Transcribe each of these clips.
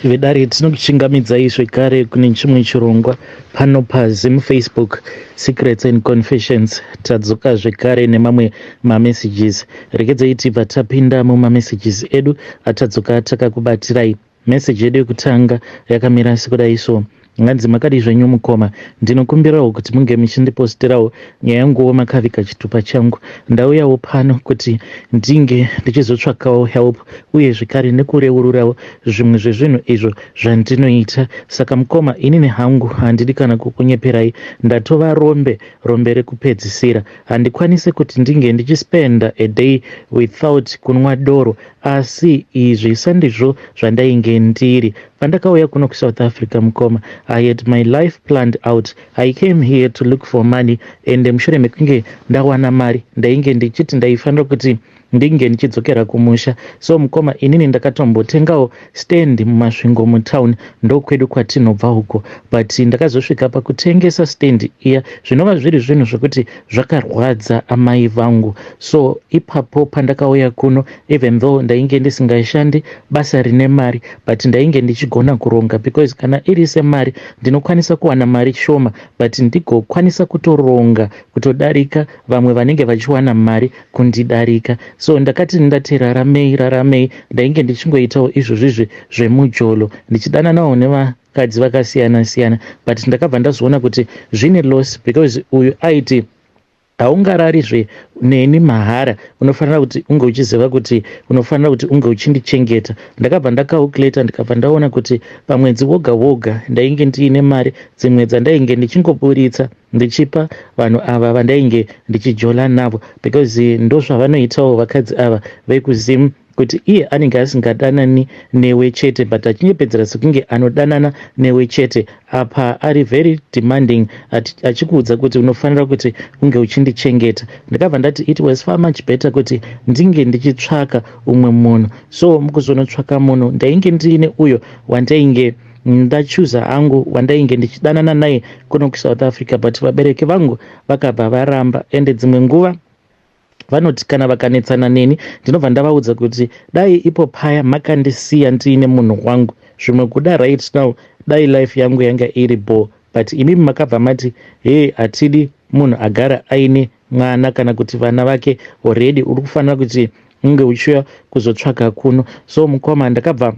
Vedare tinokuchingamidzai zvekare kune chimwe chirongwa pano paZim Facebook Secrets and Confessions. Tadzoka zvekare nemamwe mamessages. Regedzai tibva tapinda mumamessages edu atadzoka takakubatirai. Message yedu yekutanga yakamira sekudai so. Hanzi makadii zvenyu mukoma, ndinokumbirawo kuti munge muchindipostirawo nyaya yanguwo makaviga chitupa changu. Ndauyawo pano kuti ndinge ndichizotsvakawo help uye zvekare nekureururawo zvimwe zvezvinhu izvo zvandinoita. Saka mukoma inini hangu handidi kana kukunyeperai ndatova rombe, rombe rekupedzisira. Handikwanise kuti ndinge ndichispenda a day without kunwa doro asi izvi sandizvo zvandainge ndiri pandakauya kuno kuSouth Africa mukoma. I had my life planned out. I came here to look for money and mushure mekunge ndawana mari ndainge ndichiti ndaifanira kuti ndinge ndichidzokera kumusha. So mukoma inini ndakatombotengawo stand muMasvingo mutown, ndokwedu kwatinobva uko, but ndakazosvika pakutengesa stand iya, zvinova zviri zvinhu zvekuti zvakarwadza amai vangu. So ipapo pandakauya kuno, even though ndainge ndisingashandi basa rine mari, but ndainge ndichigona kuronga because kana iri semari ndinokwanisa kuwana mari shoma, but ndigokwanisa kutoronga kutodarika vamwe vanenge vachiwana mari kundidarika. So ndakati ndati raramei raramei, ndainge ndichingoitawo izvozvizvi zvemujolo, ndichidananawo nevakadzi vakasiyana siyana, but ndakabva ndazoona kuti zvine loss because uyu aiti haungararizve neni mahara, unofanira kuti unge uchiziva kuti unofanira kuti unge uchindichengeta. Ndakabva ndacalculata, ndikabva ndaona kuti pamwedzi woga woga ndainge ndiine mari dzimwe dzandainge ndichingoburitsa ndichipa vanhu ava vandainge ndichijola navo, because ndozvavanoitawo vakadzi ava vekuZim, kuti iye anenge asingadanani newe chete, but achinyepedzera sekunge anodanana newe chete, apa ari very demanding, achikuudza kuti unofanira kuti unge uchindichengeta. Ndakabva ndati it was far much better kuti ndinge ndichitsvaka umwe munhu. So mukuzonotsvaka munhu, ndainge ndiine uyo wandainge ndachuza angu, wandainge ndichidanana naye kuno kuSouth Africa, but vabereki vangu vakabva varamba. Ende dzimwe nguva vanoti kana vakanetsana neni, ndinobva ndavaudza kuti dai ipo paya makandisiya ndiine munhu wangu, zvimwe kuda right now dai life yangu yanga iri bho, but imimi makabva mati hei, hatidi munhu agara aine mwana kana kuti vana vake already, uri kufanira kuti unge uchiuya kuzotsvaga kuno. So mukoma, ndakabva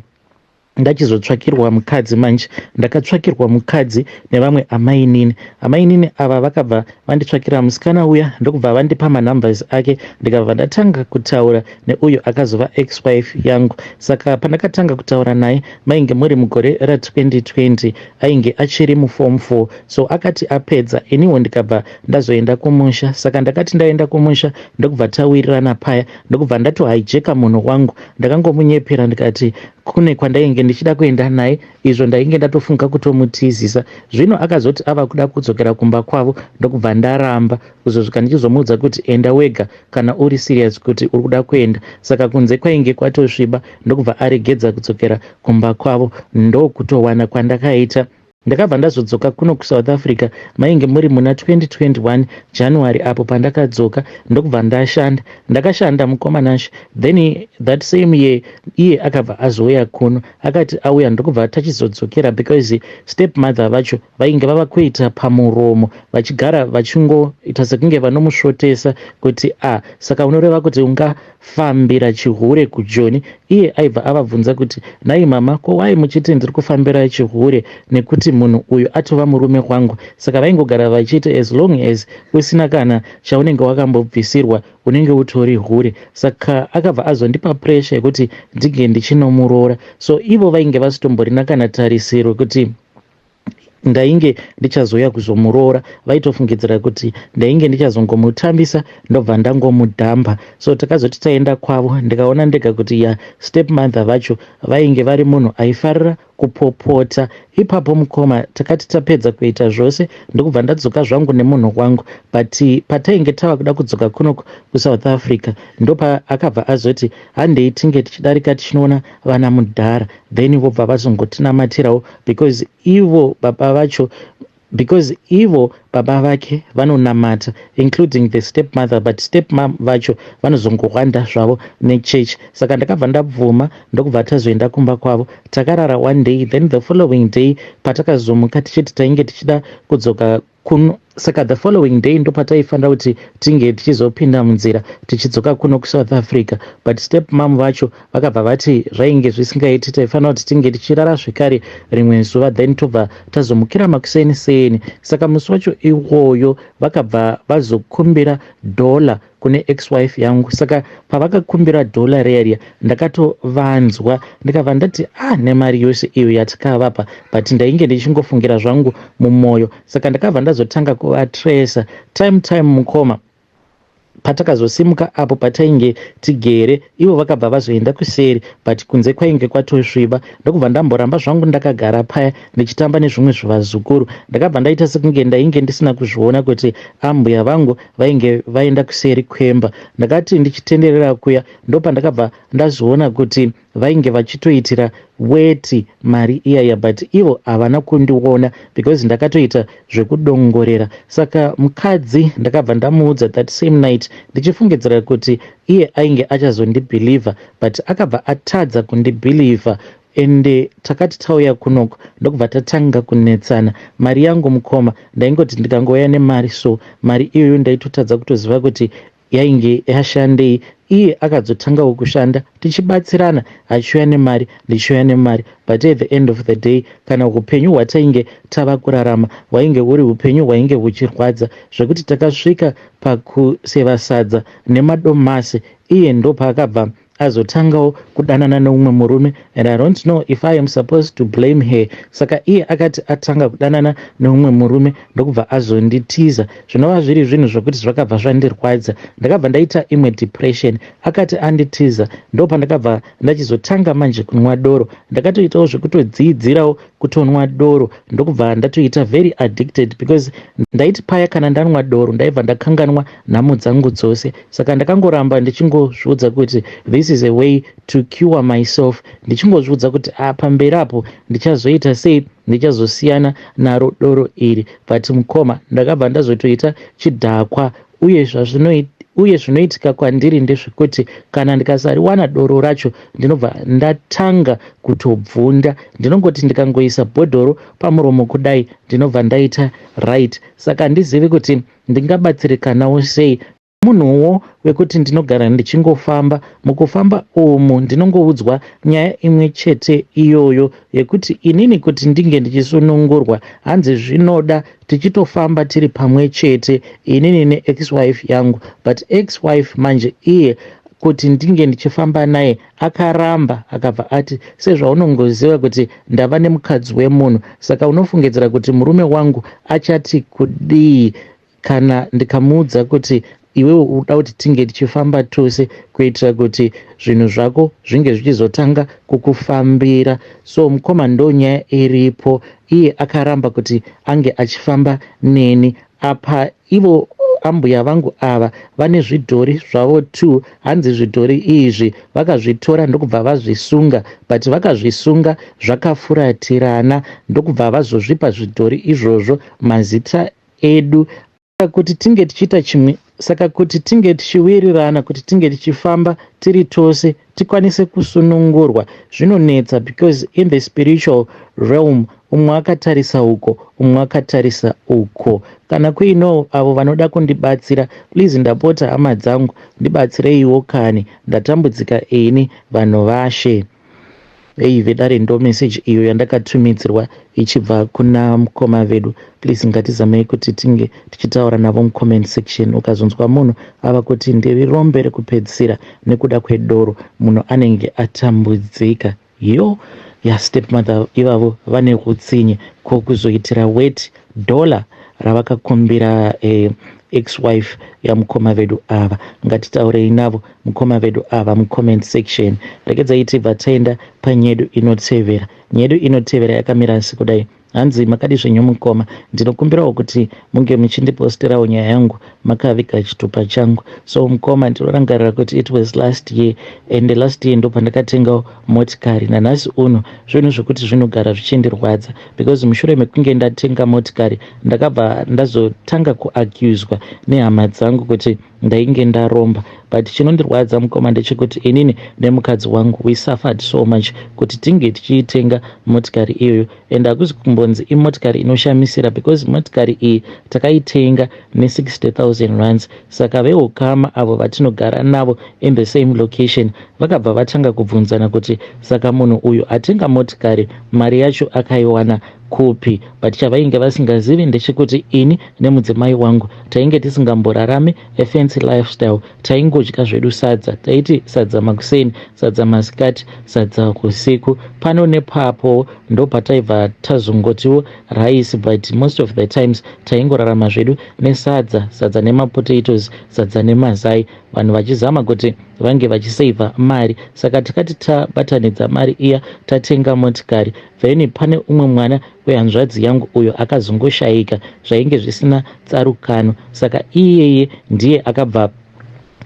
ndachizotsvakirwa mukadzi manje. Ndakatsvakirwa mukadzi nevamwe amainini. Amainini ava vakabva vanditsvakira musikana uya, ndokubva vandipa manumbers ake, ndikabva ndatanga kutaura neuyo akazova ex-wife yangu. Saka pandakatanga kutaura naye mainge muri mugore ra2020, ainge achiri muform 4. So akati apedza, iniwo ndikabva ndazoenda kumusha. Saka ndakati ndaenda kumusha, ndokubva tawirirana paya, ndokubva ndatohijacka munhu wangu. Ndakangomunyepera ndikati kune kwandainge ndichida kuenda naye, izvo ndainge ndatofunga kutomutizisa. Zvino akazoti ava kuda kudzokera kumba kwavo, ndokubva ndaramba, kuzosvika ndichizomuudza kuti enda wega kana uri serious kuti uri kuda kuenda. Saka kunze kwainge kwatosviba, ndokubva aregedza kudzokera kumba kwavo. Ndokutowana kwandakaita. Ndakabva ndazodzoka kuno kuSouth Africa mainge muri muna 2021 January, apo pandakadzoka ndokubva ndashanda. Ndakashanda, mukoma Nashe. Then that same year iye akabva azouya kuno. Akati auya, ndokubva tachizodzokera because step mother vacho vainge vava kuita pamuromo, vachigara vachingoita sekunge vanomusvotesa kuti a saka unoreva kuti ungafambira chihure kuJoni? Iye aibva avabvunza kuti nhai mama, ko wai muchiti ndiri kufambira chihure, nekuti munhu uyu atova murume wangu? Saka vaingogara vachiiti as long as usina kana chaunenge wakambobvisirwa, unenge utori hure. Saka akabva azondipa pressure yekuti ndinge ndichinomuroora. So ivo vainge vasitomborina kana tarisiro kuti ndainge ndichazouya kuzomuroora. Vaitofungidzira kuti ndainge ndichazongomutambisa, ndobva ndangomudhamba. So takazoti taenda kwavo, ndikaona ndega kuti ya, step mother vacho vainge vari munhu aifarira kupopota. Ipapo mukoma, takati tapedza kuita zvose, ndokubva ndadzoka zvangu nemunhu wangu, but patainge tava kuda kudzoka kuno kuSouth Africa, ndopaakabva azoti handei tinge tichidarika tichinoona vana mudhara, then vobva vazongotinamatirawo, because ivo baba vacho Because ivo baba vake vanonamata, including the step mother, but step mom vacho vanozongohwanda zvavo nechurch. Saka ndakabva ndabvuma, ndokubva tazoenda kumba kwavo. Takarara one day, then the following day patakazomuka tichiti tainge tichida kudzoka kuno, saka the following day ndopataifanira kuti tinge tichizopinda munzira tichidzoka kuno kuSouth Africa, but step mom vacho vakabva vati zvainge zvisingaiti, taifanira kuti tinge tichirara zvekare rimwe zuva, then tobva tazomukira makuseni seni. Saka musi wacho iwoyo vakabva vazokumbira dhola kune ex-wife yangu. Saka pavakakumbira dhola riya riya, ndakatovanzwa, ndikabva ndati, "Ah, nemari yose iyo yatakavapa?" But ndainge ndichingofungira zvangu mumwoyo. Saka ndakabva ndazotanga kuvatresa time time. Mukoma, patakazosimuka apo patainge tigere, ivo vakabva vazoenda kuseri, but kunze kwainge kwatosviba. Ndokubva ndamboramba zvangu ndakagara paya ndichitamba nezvimwe zvivazukuru. Ndakabva ndaita sekunge ndainge ndisina kuzviona kuti ambuya vangu vainge vaenda kuseri kwemba. Ndakati ndichitenderera kuya, ndopandakabva ndazoona kuti vainge vachitoitira weti mari iyaya, but ivo havana kundiona because ndakatoita zvekudongorera. Saka mukadzi ndakabva ndamuudza that same night, ndichifungidzira kuti iye ainge achazondibhilivha, but akabva atadza kundibhilivha. Ende takati tauya kunoko, ndokubva tatanga kunetsana. Mari yangu, mukoma, ndaingoti ndikangouya nemari, so mari iyoyo ndaitotadza kutoziva kuti yainge yashandei. Iye akazotangawo kushanda, tichibatsirana, achiuya nemari, ndichiuya nemari, but at the end of the day, kana upenyu hwatainge tava kurarama hwainge huri upenyu hwainge huchirwadza, zvekuti takasvika pakuseva sadza nemadomasi. Iye ndopaakabva azotangawo kudanana neumwe murume, and I don't know if I am supposed to blame her. Saka iye akati atanga kudanana neumwe murume, ndokubva azonditiza, zvinova zviri zvinhu zvokuti zvakabva zvandirwadza. Ndakabva ndaita imwe depression. Akati anditiza, ndopandakabva ndachizotanga manje kunwa doro. Ndakatoitawo zvekutodziidzirawo kutonwa doro, ndokubva ndatoita very addicted, because ndaiti paya kana ndanwa doro, ndaibva ndakanganwa nhamo dzangu dzose. Saka ndakangoramba ndichingozviudza kuti this is a way to cure myself, ndichingozviudza kuti a pamberi apo ndichazoita sei, ndichazosiyana naro doro iri. But mukoma, ndakabva ndazotoita chidhakwa. Uye zvazvinoita uye zvinoitika kwandiri ndezvekuti kana ndikasariwana doro racho, ndinobva ndatanga kutobvunda. Ndinongoti ndikangoisa bhodhoro pamuromo kudai, ndinobva ndaita right. Saka handizivi kuti ndingabatsirikanawo sei. Munhuwo wekuti ndinogara ndichingofamba, mukufamba umu ndinongoudzwa nyaya imwe chete iyoyo yekuti inini kuti ndinge ndichisunungurwa, hanzi zvinoda tichitofamba tiri pamwe chete, inini neex-wife yangu. But ex-wife manje, iye kuti ndinge ndichifamba naye akaramba. Akabva ati, "Sezvaunongoziva kuti ndava nemukadzi wemunhu, saka unofungidzira kuti murume wangu achati kudii kana ndikamuudza kuti iwewe uda kuti tinge tichifamba tose kuitira kuti zvinhu zvako zvinge zvichizotanga kukufambira?" So mukoma, ndo nyaya iripo. Iye akaramba kuti ange achifamba neni. Apa ivo ambuya vangu ava vane zvidhori zvavo t. Hanzi zvidhori izvi vakazvitora, ndokubva vazvisunga, but vakazvisunga zvakafuratirana, ndokubva vazozvipa zvidhori izvozvo mazita edu kuti tinge tichiita chimwe. Saka kuti tinge tichiwirirana kuti tinge tichifamba tiri tose, tikwanise kusunungurwa, zvinonetsa, because in the spiritual realm umwe akatarisa uko, umwe akatarisa uko. Kana kuinewo avo vanoda kundibatsira, please, ndapota hama dzangu, ndibatsireiwo kani, ndatambudzika ini, vanhu vashe. Ei vedare, ndo meseji iyo yandakatumidzirwa ichibva kuna mukoma vedu. Please, ngatizamei kuti tinge tichitaura navo mucomment section. Ukazonzwa munhu ava kuti ndiri rombe rekupedzisira nekuda kwedoro, munhu anenge atambudzika. Yo yastepmother ivavo vane utsinye, ko kuzoitira wet dollar ravakakumbira ex-wife yamukoma vedu ava? Ngatitaurei navo mukoma vedu ava mucomment section. Regedzai tibva taenda panyedu inotevera. Nyedu inotevera yakamira sekudai. Hanzi makadi zvenyu mukoma, ndinokumbirawo kuti munge muchindiposterawo nyaya yangu makaviga chitupa changu. So mukoma, ndinorangarira kuti it was last year, and last year ndopandakatengawo motikari. Nanhasi uno zvinhu zvokuti zvinogara zvichindirwadza, because mushure mekunge ndatenga motikari, ndakabva ndazotanga kuaccuswa nehama dzangu kuti ndainge ndaromba. But chinondirwadza, mukoma, ndechekuti inini nemukadzi wangu, we suffered so much kuti tinge tichiitenga motikari iyoyo, and hakuzi kumbonzi imotikari inoshamisira, because motikari iyi takaitenga ne60 000 rands. Saka veukama avo vatinogara navo in the same location vakabva vatanga kubvunzana kuti saka munhu uyu atenga motikari, mari yacho akaiwana kupi? But chavainge vasingazivi ndechekuti ini nemudzimai wangu tainge tisingamborarami a fancy lifestyle. Taingodya zvedu sadza. Taiti sadza makuseni, sadza masikati, sadza usiku. Pano nepapo ndopataibva tazongotiwo rice, but most of the times taingorarama zvedu nesadza, sadza nemapotatoes, sadza nemazai, vanhu vachizama kuti vange vachiseivha mari. Saka takati tabatanidza mari iya, tatenga motikari. Then pane umwe mwana wehanzvadzi yangu uyo akazongoshayika zvainge zvisina tsarukano. Saka iyeye ndiye akabva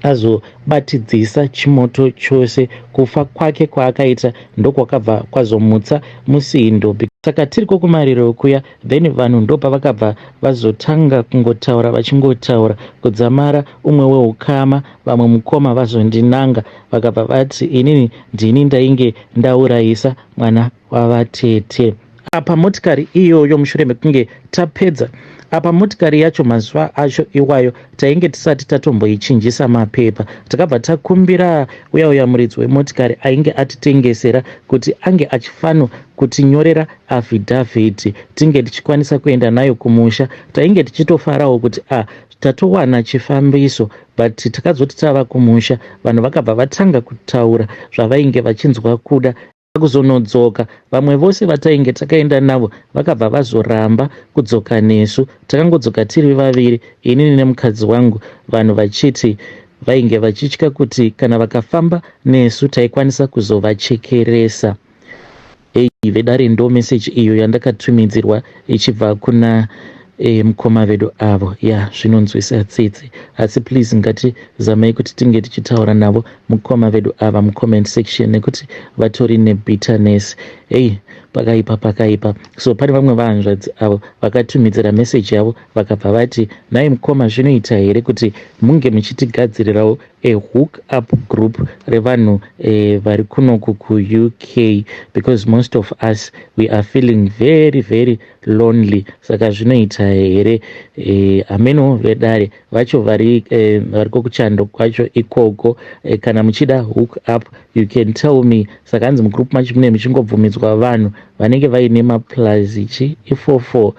azobatidzisa chimoto chose. Kufa kwake kwaakaita ndokwakabva kwazomutsa musindo. Saka tiriko kumariro kuya, then vanhu ndopavakabva vazotanga kungotaura, vachingotaura kudzamara umwe weukama, vamwe mukoma, vazondinanga, vakabva vati inini ndini ndainge ndaurayisa mwana wavatete. Apa motikari iyoyo, mushure mekunge tapedza, apa motikari yacho mazuva acho iwayo tainge tisati tatomboichinjisa mapepa. Takabva takumbira uya uya muridzi wemotikari ainge atitengesera kuti ange achifano kutinyorera affidavit, tinge tichikwanisa kuenda nayo kumusha. Tainge tichitofarawo kuti a ah, tatowana chifambiso. But takazoti tava kumusha, vanhu vakabva vatanga kutaura zvavainge vachinzwa kuda. Kuzonodzoka, vamwe vose vatainge takaenda navo vakabva vazoramba kudzoka nesu. Takangodzoka tiri vaviri, inini nemukadzi wangu, vanhu vachiti vainge vachitya kuti kana vakafamba nesu taikwanisa kuzovachekeresa. Ei vedare, ndo meseji iyo yandakatumidzirwa ichibva kuna mukoma vedu avo. Ya, zvinonzwisa tsitsi, asi please ngatizamai kuti tinge tichitaura navo mukoma vedu ava mucomment section, nekuti vatori nebitterness. Ei, pakaipa, pakaipa. So pane vamwe vahanzvadzi avo vakatumidzira meseji yavo, vakabva vati, "Nhai mukoma, zvinoita here kuti munge muchitigadzirirawo a hook up group revanhu vari kunoku kuUK, because most of us, we are feeling very very lonely? Saka zvinoita here?" Hameno vedare vacho variko kuchando kwacho ikoko. Kana muchida hook up, you can tell me. Saka hanzi mugroup macho mune muchingobvumidzwa vanhu vanenge vaine maplus chi i44,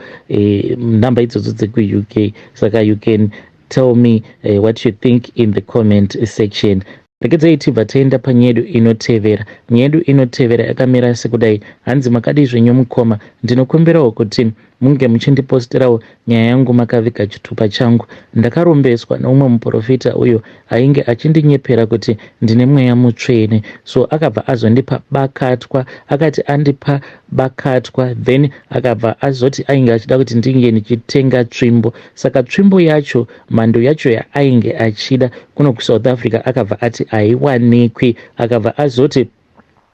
nhamba idzodzo dzekuUK. Saka you can tell me what you think in the comment section. Regedzai tibva taenda panyedu inotevera. Nyedu inotevera yakamira sekudai. Hanzi, "Makadi zvenyu mukoma? Ndinokumbirawo kuti munge muchindiposterawo nyaya yangu makaviga chitupa changu. Ndakarombeswa neumwe muprofita uyo ainge achindinyepera kuti ndine mweya mutsvene. So akabva azondipa bakatwa. Akati andipa bakatwa, then akabva azoti ainge achida kuti ndinge ndichitenga tsvimbo. Saka tsvimbo yacho, mhando yacho yaainge achida kuno kuSouth Africa, akabva ati haiwanikwi. Akabva azoti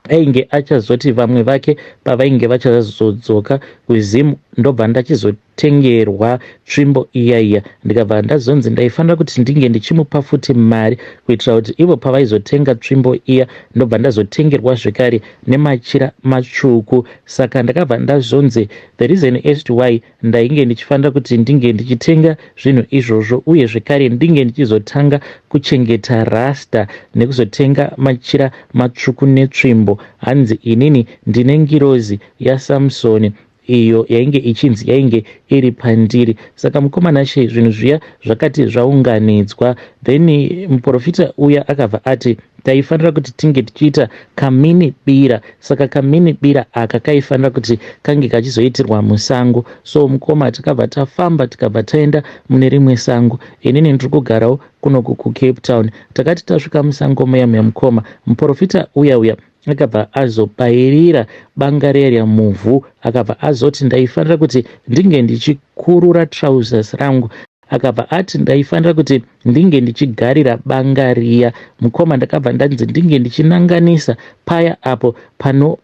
ainge achazoti vamwe vake pavainge vachazodzoka kuZimu, ndobva ndachizotengerwa tsvimbo iya iya. Ndikabva ndazonzi ndaifanira kuti ndinge ndichimupa futi mari kuitira kuti ivo pavaizotenga tsvimbo iya, ndobva ndazotengerwa zvekare nemachira matsvuku. Saka ndakabva ndazonzi the reason as to why ndainge ndichifanira kuti ndinge ndichitenga zvinhu izvozvo, uye zvekare ndinge ndichizotanga kuchengeta rasta nekuzotenga machira matsvuku netsvimbo, hanzi inini ndine ngirozi yaSamsoni iyo yainge ichinzi yainge iri pandiri. Saka mukomana she, zvinhu zviya zvakati zvaunganidzwa, then muprofita uya akabva ati taifanira kuti tinge tichiita kamini bira. Saka kamini bira aka kaifanira kuti kange kachizoitirwa musango. So mukoma, takabva tafamba, tikabva taenda mune rimwe sango. Inini ndiri kugarawo kunoku kuCape Town. Takati tasvika musango muya muya mukoma, muprofita uya uya akabva azobayirira banga riya muvhu, akabva azoti ndaifanira kuti ndinge ndichikurura trousers rangu. Akabva ati ndaifanira kuti ndinge ndichigarira banga riya. Mukoma, ndakabva ndanzi ndinge ndichinanganisa paya apo pano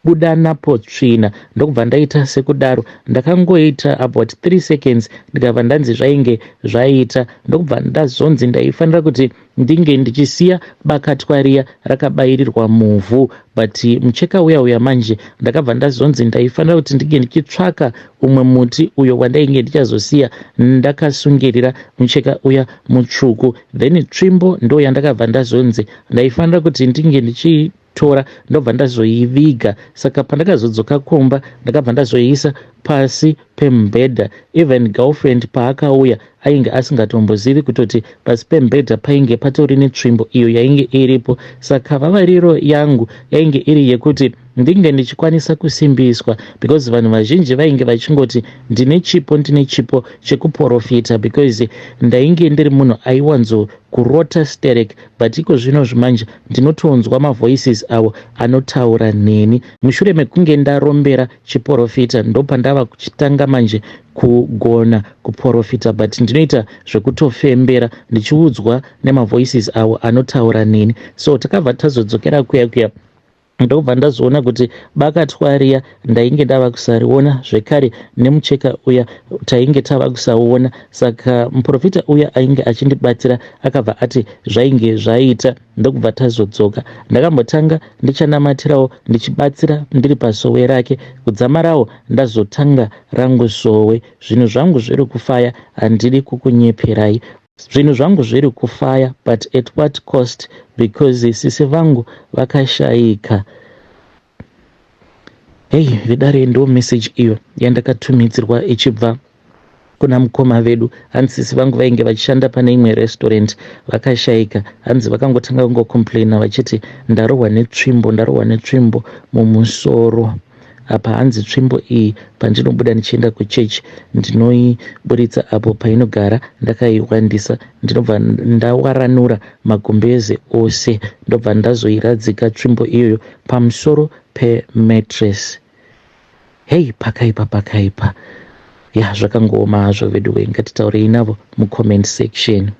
buda napo tsvina, ndokubva ndaita sekudaro. Ndakangoita about 3 seconds, ndikabva ndanzi zvainge zvaita. Ndokubva ndazonzi ndaifanira kuti ndinge ndichisiya bakatwa riya rakabayirirwa muvhu, but mucheka uya uya manje, ndakabva ndazonzi ndaifanira kuti ndinge ndichitsvaka umwe muti uyo wandainge ndichazosiya ndakasungirira mucheka uya mutsvuku. Then tsvimbo ndo yandakabva ndazonzi ndaifanira kuti ndinge ndichitora, ndobva ndazoiviga. Saka pandakazodzoka kumba, ndakabva ndazoiisa pasi pemubhedha. Even girlfriend paakauya, ainge asingatombozivi kutoti pasi pemubhedha painge patori netsvimbo iyo yainge iripo. Saka vavariro yangu yainge iri yekuti ndinge ndichikwanisa kusimbiswa, because vanhu vazhinji vainge vachingoti ndine chipo, ndine chipo chekuprofita, because ndainge ndiri munhu aiwanzo kurota sterek. But iko zvino zvimanje ndinotonzwa mavoices avo anotaura neni. Mushure mekunge ndarombera chiprofita, ndopandava kuchitanga manje kugona kuprofita, but ndinoita zvekutofembera ndichiudzwa nemavoices avo anotaura neni. So takabva tazodzokera kuya kuya, ndobva ndazoona kuti bakatwa riya ndainge ndava kusariona zvekare, nemucheka uya tainge tava kusauona. Saka muprofita uya ainge achindibatsira akabva ati zvainge zvaita, ndokubva tazodzoka. Ndakambotanga ndichanamatirawo, ndichibatsira ndiri pasowe rake. Kudzamarawo ndazotanga rangu sowe, zvinhu zvangu zviri kufaya. Handidi kukunyeperai, zvinhu zvangu zviri kufaya, but at what cost? Because sisi vangu vakashayika. Hei vedare, ndo message iyo yandakatumidzirwa ichibva kuna mukoma vedu. Hanzi sisi vangu vainge vachishanda pane imwe restaurant, vakashayika. Hanzi vakangotanga kungocomplaina vachiti, "Ndarohwa netsvimbo, ndarohwa netsvimbo mumusoro." Apa hanzi tsvimbo iyi, pandinobuda ndichienda kuchechi, ndinoiburitsa apo painogara ndakaiwandisa, ndinobva ndawaranura magumbeze ose, ndobva ndazoiradzika tsvimbo iyoyo pamusoro pemattress. Hei, pakaipa, pakaipa. Ya, zvakangooma hazvo vedu. Ngatitaurei navo mucomment section.